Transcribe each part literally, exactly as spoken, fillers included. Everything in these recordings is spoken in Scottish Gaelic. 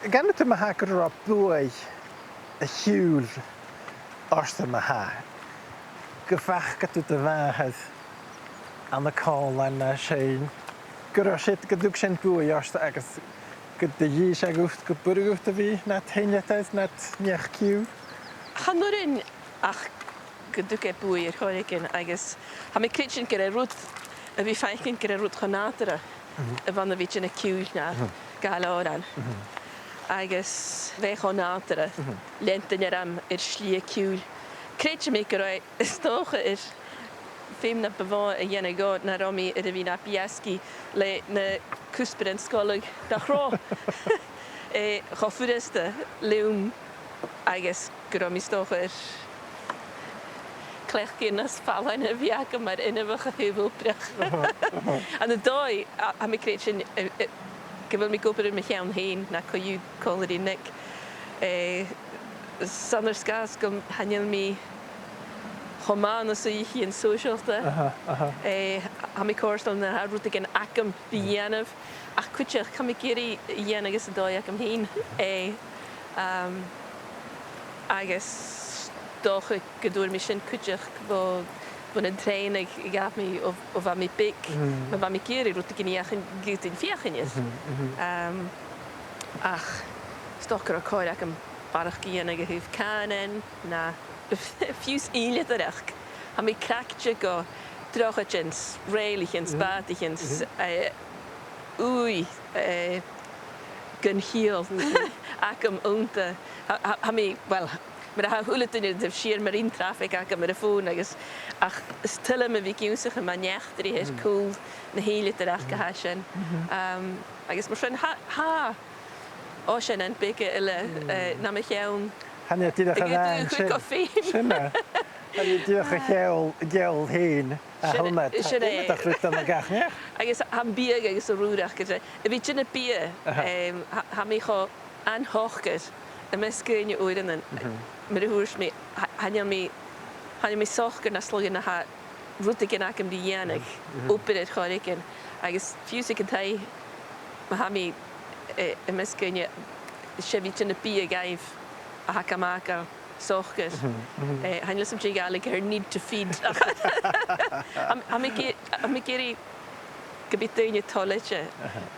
An canadh tu ma-thà gun robh buaidh a' chiùil ortsa ma-thà, gum faca tu do mhàthair ann an còmhlan no seinn, gun robh sin, gun tug sin buaidh ortsa agus gun do dh'inns e dhut gum b' urrainn dhut a bhith nad sheinneadair, nad neach-ciùil? Chan urrainn ach gun tug e buaidh air choreigin, agus tha mi a' creidsinn gur e rud a bhith a' faicinn gur e rud cho nàdarra a bh' ann a bhith a' dèanamh ciùil no gabhail òran. Agus bha e cho nàdarra leantainn orm air slighe ciùil. Creididh mi gun robh e, is dòcha, air feum na bu mhotha a dhèanamh dhomh nan robh mi air a bhith na b' fheàrr le na cuspairean sgoile nach robh, eh, cho furasta leam agus gun robh mi, is dòcha, air cleachdaidhean nas fallaine a bhith agam mar inbheach a thaobh obrach. Ann an dòigh, a, tha mi a' creidsinn, eh, eh, gu bheil mi ag obair air mo cheann fhèin, na co-dhiù còmhla ri Nick. Eh, 's ann air sgàth 's gum, chan eil mi cho math ann an suidheachaidhean sòisealta. Aha, aha. Eh, tha mi cofhurtail nan tha rudeigin agam ri dhèanamh, ach cuideachd, tha mi ag iarraidh a dhèanamh anns an dòigh agam fhìn. Eh, um, agus 's dòcha gun d' fhuair mi sin cuideachd bho, bhon an trèanadh a ghabh mi o, o bha mi beag, ma bha mi ag iarraidh rudeigin fheuchainn, gun tèid feuchainn air. Um, ach 's dòcha gun robh còir agam barrachd a dhèanamh a thaobh cànain, no fiù 's fhìdhleadaireachd. Tha mi craicte gu drochaidean 's rèilichean 's bàtaichean 's, eh, ui, eh, gun chiall agam annta. Tha, tha, tha mi, well, mar a tha a h-uile duine a' dol sìos mar an traffic agam air a' fòn agus, ach is toil leam a bhith ag ionnsachadh mun eachdraidh air cùl na h-fhìdhleadaireachd a tha sin. Um, agus mar sin, tha, tha, o, sin an beagan eile, eh, nam cheann. Chan e dìreach an aon sin. Sin e. Chan e dìreach a' cheòl, a' cheòl fhèin. Sin, sin e. Iomadach rud ann an gach neach. Agus tha am biadh agus an rùrach, gu dearbh. A bhith a' dèanamh biadh, em, tha, tha mi cho an-shocair am measg dhaoine uaireannan. Mar a thuirt mi, tha, chan eil mi, chan eil mi socair nas lugha na tha rudeigin agam ri dhèanamh, obair air choreigin, agus fiù 's aig an taigh, ma tha mi, eh, am measg dhaoine, 's e bhith a' dèanamh biadh dhaibh a th' agam, agam socair. Eh, chan eil fhios agam dè a' Ghàidhlig air need to feed. Tha, tha mi ag, tha mi ag iarraidh gum bi daoine toilichte,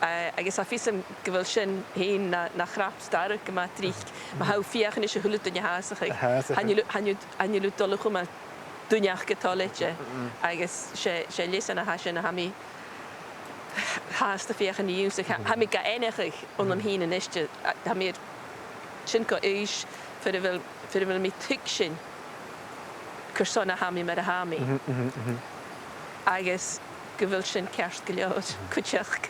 eh, agus tha fios agam gu bheil sin fhèin na, na chnap-starra gu math tric, ma tha thu a' feuchainn ris a h-uile duine a shàsachadh. Chan eil, chan eil, chan eil thu a' dol a chumail duine aca toilichte, agus 's e, 's e leasan a tha sin a tha mi fhathast a' feuchainn ri ionnsachadh. Tha, tha mi ga aithneachadh annam fhìn a-niste, a, tha mi air sin gu aois, far a bheil, far a bheil mi a' tuigsinn carson a tha mi mar a tha mi. Agus gu bheil sin ceart gu leòr, cuideachd.